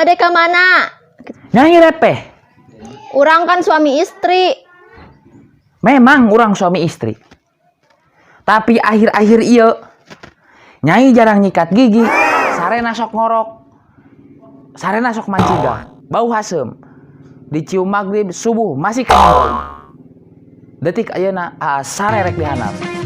Bade ka mana? Nyai repeh. Urang kan suami istri. Memang urang suami istri. Tapi akhir-akhir ieu Nyai jarang nyikat gigi, sarena sok ngorok. Sarena sok mancigang, bau haseum. Dicium maghrib, subuh masih keneh. Detik ayeuna, sare rek dihandap.